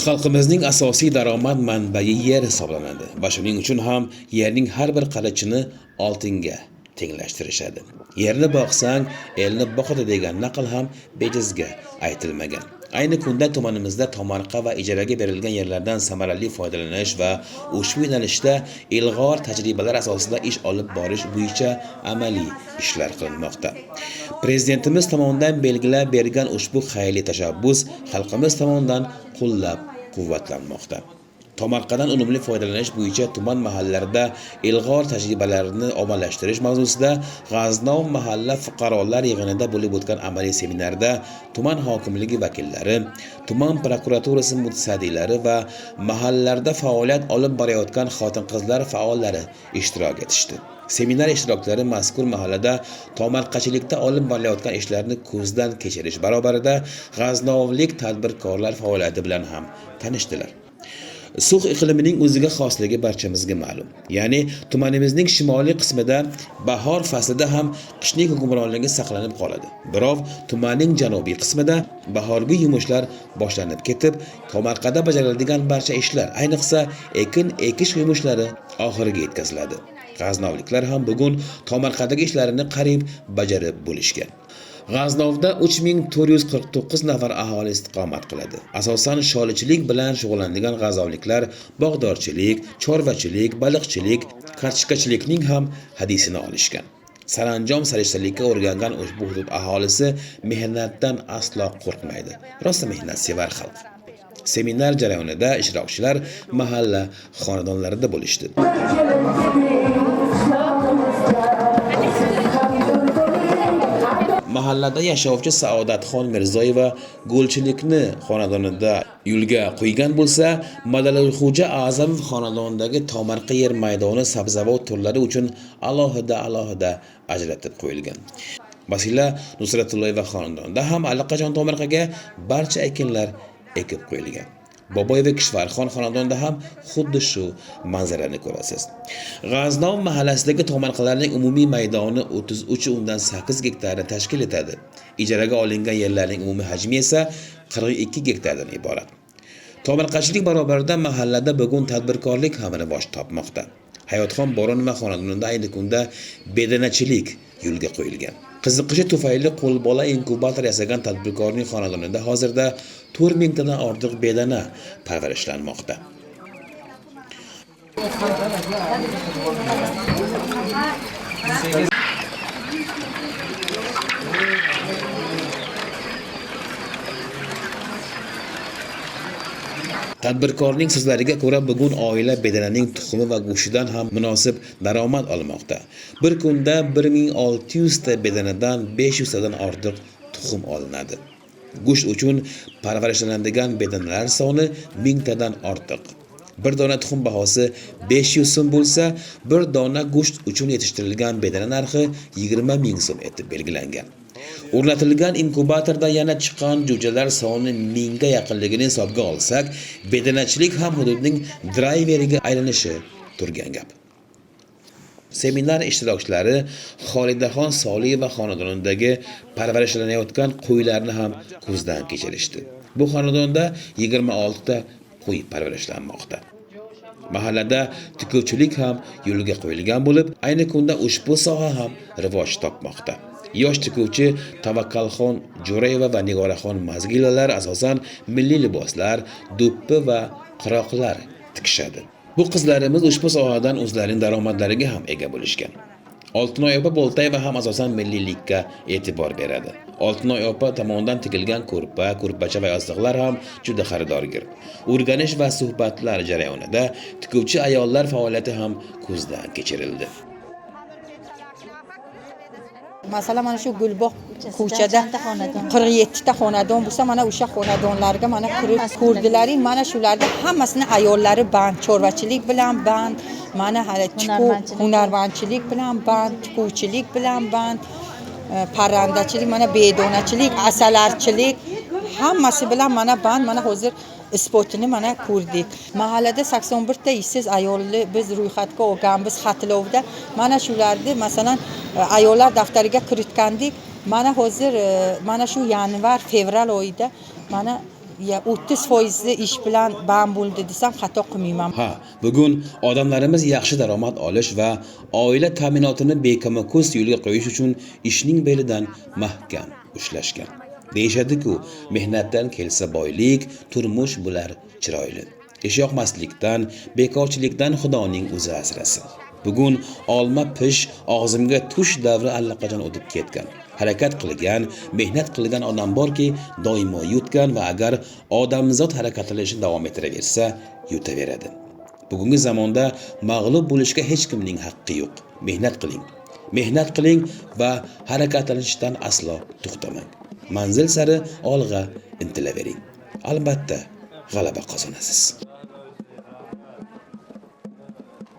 Xalqimizning asosiy daromad manbai yer hisoblanadi va shuning uchun ham yerning har bir qarichini oltinga tenglashtirishadi. Yerni boqsang, elni boqadi degan naql ham bejizga aytilmagan. Ayni kunda tumanimizda tomorqa va ijaraga berilgan yerlardan samarali foydalanish va ushbu yo'nalishda ilg'or tajribalar asosida ish olib borish bo'yicha amaliy ishlar qilinmoqda. Prezidentimiz tomonidan belgilab bergan ushbu xayrli tashabbus xalqimiz tomonidan qo'llab-quvvatlanmoqda. Tomorqadan unumli foydalanish bo'yicha tuman mahallalarida ilg'or tajribalarni ommalashtirish mavzusida G'aznov mahalla fuqarolar yig'inida bo'lib o'tgan amaliy seminarda tuman hokimligi vakillari, tuman prokuraturasi mutasaddilari va mahallalarda faoliyat olib borayotgan xotin-qizlar faollari ishtirok etishdi. Seminar ishtirokchilari mazkur mahallada tomorqachilikda olib borilayotgan ishlarni ko'zdan kechirish barobarida g'aznovlik tadbirkorlar faoliyati bilan ham tanishdilar. Sux iqlimining o'ziga xosligi barchamizga ma'lum. Ya'ni tumanimizning shimoliy qismida bahor faslida ham qishning hukmronligi saqlanib qoladi. Biroq tumanning janubiy qismida bahorgi yumushlar boshlanib ketib, tomorqada bajariladigan barcha ishlar, ayniqsa ekin ekish yumushlari oxiriga yetkaziladi. G'aznovliklar ham bugun tomorqadagi ishlarini qariyb bajarib bo'lishgan. G'aznovda 3449 nafar aholi istiqomat qiladi. Asosan sholichilik bilan shug'ullanadigan g'aznovliklar bog'dorchilik, chorvachilik, baliqchilik, kartoshkachilikning ham hadisini olishgan. Saranjom sarishtalikka o'rgangan ushbu hudud aholisi mehnatdan aslo qo'rqmaydi. Rosa mehnatsevar xalq. Seminar jarayonida ishtirokchilar mahalla xonadonlarida bo'lishdi. Mahallada yashovchi Saodatxon Mirzoyeva gulchilikni xonadonida yo'lga qo'ygan bo'lsa, Madalixo'ja A'zamov xonadonidagi tomorqa yer maydoni sabzavot turlari uchun alohida ajratib qo'yilgan. Vasila Nusratullayeva xonadonida ham allaqachon tomorqaga barcha ekinlar ekib qo'yilgan. Boboyeva Kishvarxon xonadonida ham xuddi shu manzarani ko'rasiz. G'aznov mahallasidagi tomorqalarning umumiy maydoni 33,8 gektarni tashkil etadi. Ijaraga olingan yerlarning umumiy hajmi esa 42 gektardan iborat. Tomorqachilik barobarida mahallada bugun tadbirkorlik ham rivoj topmoqda. Hayotxon Boronova xonadonida ayni kunda bedanachilik yo'lga qo'yilgan. Qiziqishi tufayli qo'lbola inkubator yasagan tadbirkorning xonadonida hozirda 4000 tadan ortiq bedana parvarishlanmoqda. Tadbirkorning so'zlariga ko'ra, bugun oila bedananing tuxumi va go'shtidan ham munosib daromad olmoqda. Bir kunda 1600 ta bedanadan 500 tadan ortiq tuxum olinadi. Go'sht uchun parvarishlanadigan bedanalar soni 1000 tadan ortiq. Bir dona tuxum bahosi 500 so'm bo'lsa, bir dona go'sht uchun yetishtirilgan bedana narxi 20 ming so'm etib belgilangan. O'rnatilgan inkubatorda yana chiqqan jo'jalar soni 1000ga yaqinligini hisobga olsak, bedanachilik ham hududning drayveriga aylanishi turgan gap. Seminar ishtirokchilari Xolidaxon Soliyeva xonadonidagi parvarishlanayotgan qo'ylarni ham ko'zdan kechirishdi. Bu xonadonda 26 ta qo'y parvarishlanmoqda. Mahallada tikuvchilik ham yo'lga qo'yilgan bo'lib, ayni kunda ushbu soha ham rivoj topmoqda. Yosh tikuvchi Tavakkalxon Jo'rayeva va Nigoraxon Mazgilalar asosan milliy liboslar, do'ppi va qiroqlar tikishadi. Bu qizlarimiz ushbu sohadan o'zlarining daromadlariga ham ega bo'lishgan. Oltinoy opa Boltayeva ham asosan milliylikka e'tibor beradi. Oltinoy opa tomonidan tikilgan ko'rpa, ko'rpacha va yostiqlar ham juda xaridorgir. O'rganish va suhbatlar jarayonida tikuvchi ayollar faoliyati ham ko'zdan kechirildi. Masalan, mana shu Gulbog' ko'chada 47 ta xonadon bo'lsa, mana o'sha xonadonlarga mana kirib ko'rdilaring, mana shularda hammasini ayollari band, chorvachilik bilan band, mana hali tikuv, hunarmandchilik bilan band, tikuvchilik bilan band, parrandachilik, mana bedonachilik, asalarchilik, hammasi bilan mana band. Mana hozir isbotini mana ko'rdik. Mahallada 81 ta ishsiz ayolni biz ro'yxatga olganmiz xatlovda. Mana shularni masalan ayollar daftariga kiritgandik. Mana hozir mana shu yanvar, fevral oyida mana Ya 30 foizi ish bilan band bo'ldi desam, xato qilmayman. Ha, bugun odamlarimiz yaxshi daromad olish va oila ta'minotini bekama-ko'st yo'lga qo'yish uchun ishning belidan mahkam ushlashgan. Deyishadi-ku, mehnatdan kelsa boylik, turmush bo'lar chiroyli. Ishyoqmaslikdan, bekorchilikdan Xudoning o'zi asrasin. Bugun olma pish, og'zimga tush davri allaqachon o'tib ketgan. Harakat qilgan, mehnat qilgan odam borki, doimo yutgan va agar odamzod harakatlanishni davom ettiraversa, yutaveradi. Bugungi zamonda mag'lub bo'lishga hech kimning haqqi yo'q. Mehnat qiling. Mehnat qiling va harakatlanishdan aslo to'xtamang. Manzil sari olg'a intilavering. Albatta, g'alaba qozonasiz.